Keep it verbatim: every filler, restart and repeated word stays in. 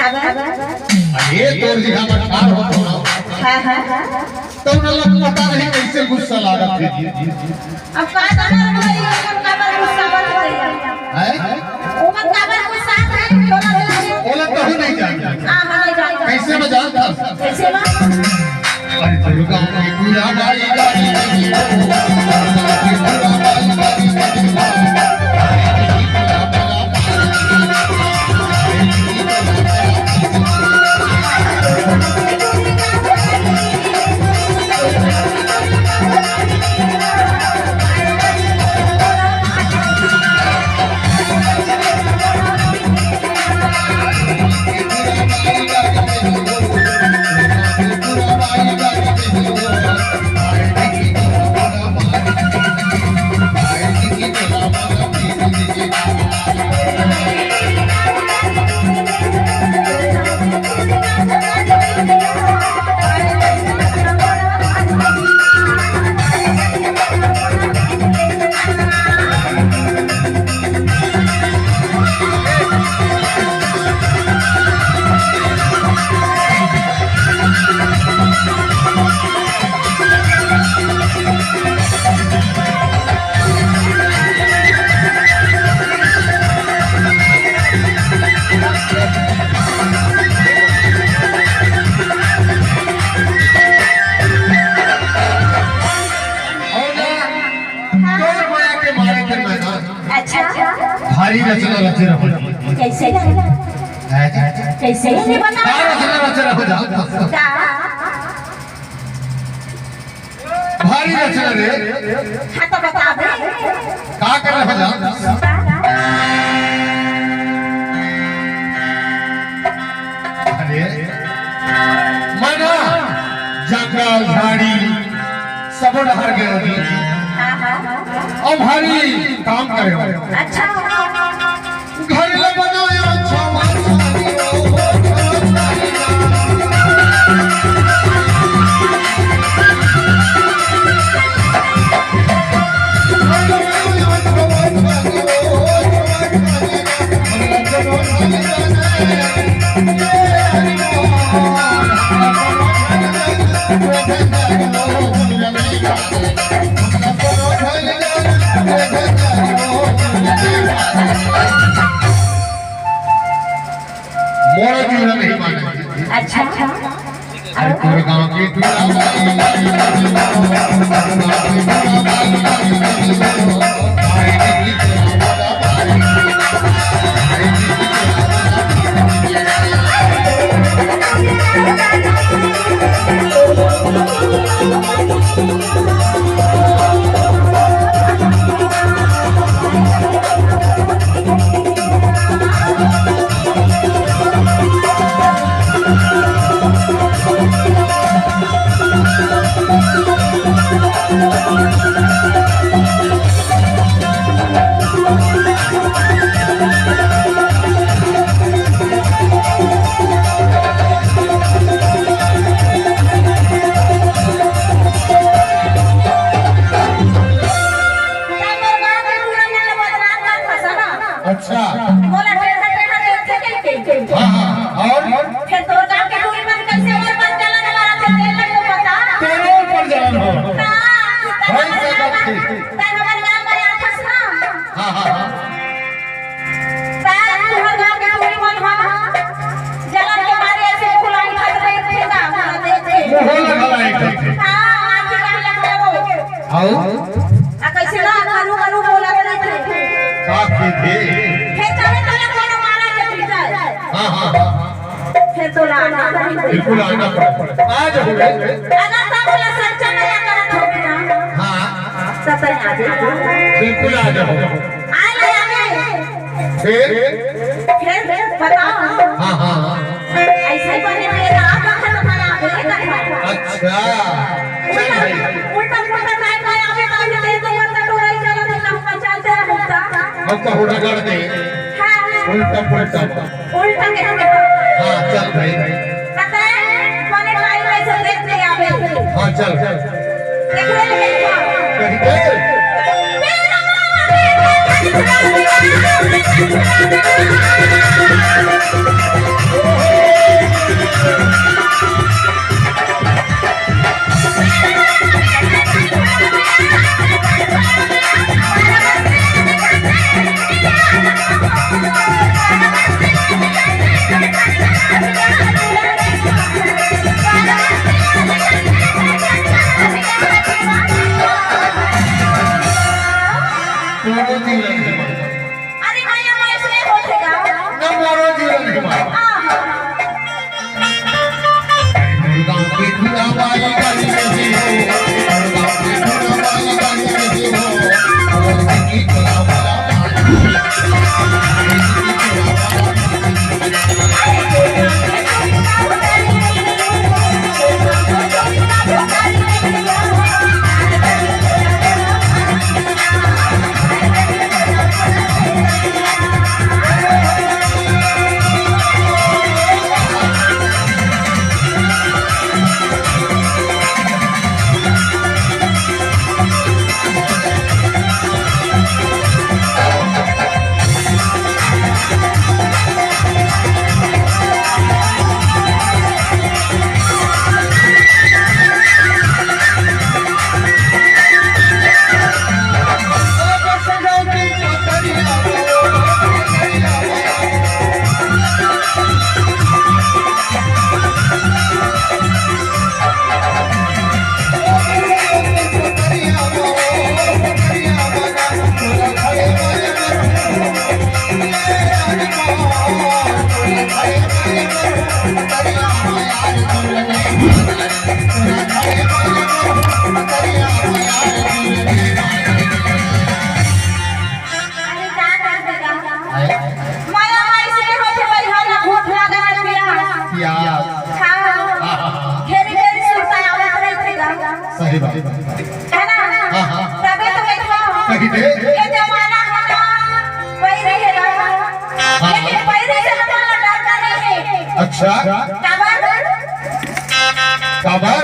अरे तोर जी हमर ठार होत हो ना। हाँ, हाँ। तो उन लोग पता नहीं कैसे गुस्सा लागत हे। अब का जाना भाई, ओमन काबर गुस्सा होत हे? हैं? ओमन काबर गुस्सा होत हे? ओला तो नहीं जानता। हाँ, हाँ, नहीं जानता। कैसे मैं जानता? कैसे बा? अरे दुर्गा की पूजा गाई गाई। और ना, तोर माया के मारे थे मैं ना। अच्छा। भारी रचना रचे रहो। कैसे? हैं? कैसे? नहीं बता। का रचना रचे रहो जा। का? भारी रचना रे। हाँ, तो बता दे। का कर रहे हो जान? अरे, मैं ना जंगल, झाड़ी, सबो डहर गए हों। हाँ, हाँ। अउ भारी काम करे हों। अच्छा। घर ला बनाया छावा छावी ओ, ओ, छावा छावी। घर ला बनाया छावा छावी ओ, छावा छावी। मोर जीवन नहीं माने। अच्छा। अरे तोर गाँव के टूरा। अच्छा। मोला टेढ़ा टेढ़ा देखथे कहिके। हाँ, हाँ, और? फेर तोर गाँव के टूरी मन कइसे मोर मन जलन मारत हे, तेला तो बता। तोरो ऊपर जलन हो। हाँ, तैं हमर गाँव म आथस ना। हाँ, हाँ, हाँ। तैं तुँहर गाँव के टूरी मन ह, जलन के मारे अइसे फुलाई खत रहिथे ना, मोला देखथे। मुँह लगा लाए थे। हाँ, आँखी कहाँ लग गए वो? अउ? आ कइसे ना करू करू बोलत रहिथे। का कहिथे? फेर चले चले कोनो मारा के पीछे। हाँ, हाँ, हाँ। फेर तो लाना पड़ी। बिल्कुल आना पड़े। आ जाओगे। अगर तब बोला सच्चा में या करत हो ना। हाँ। तब तक आ जाओ। बिल्कुल आ जाओ। आ ले, आ ले। फिर? फिर बताओ। हाँ, हाँ, हाँ। अइसे बने मेरा आप खत्म है, आप ये कर। अच्छा। चल भाई। उल्टा, उल्टा, उल्टा टाइम आया, अभी तो ये तो उल्टा टोरा ही चला, तो हम चलते हैं उल्टा। हम तो उल्टा कर दे। हाँ, हाँ। उल्टा, उल्टा। उल्टा के हम। हाँ, चल भाई। पता है, बने टाइम ऐसे देख ले आप। हाँ, चल। देख ले, देख ले। कहीं गए? कोनो जीवन के मारे। अरे भैया, मैं इसमें होते का? न मोरो जीवन के मारे। आहा। गाँव के बुढ़ा बाई गाली देती हो, गाँव के बुढ़ा बाई गाली देती हो, गाँव की बुढ़ा बाई अरे का कर देगा? आय। माया माई से होते परिहार ना भूत लागा ना पिया। पिया। हाँ। हाँ, हाँ, हाँ। घेरी घेरी सुरता आवत रही थी गा। सही बात। है ना? हाँ, हाँ। तबे तो मैं कहा हूँ। सही दे। ये जमाना हमारा पैरी है ना। हाँ। लेकिन पैरी से हमारा डरता नहीं है। अच्छा। काबर? काबर?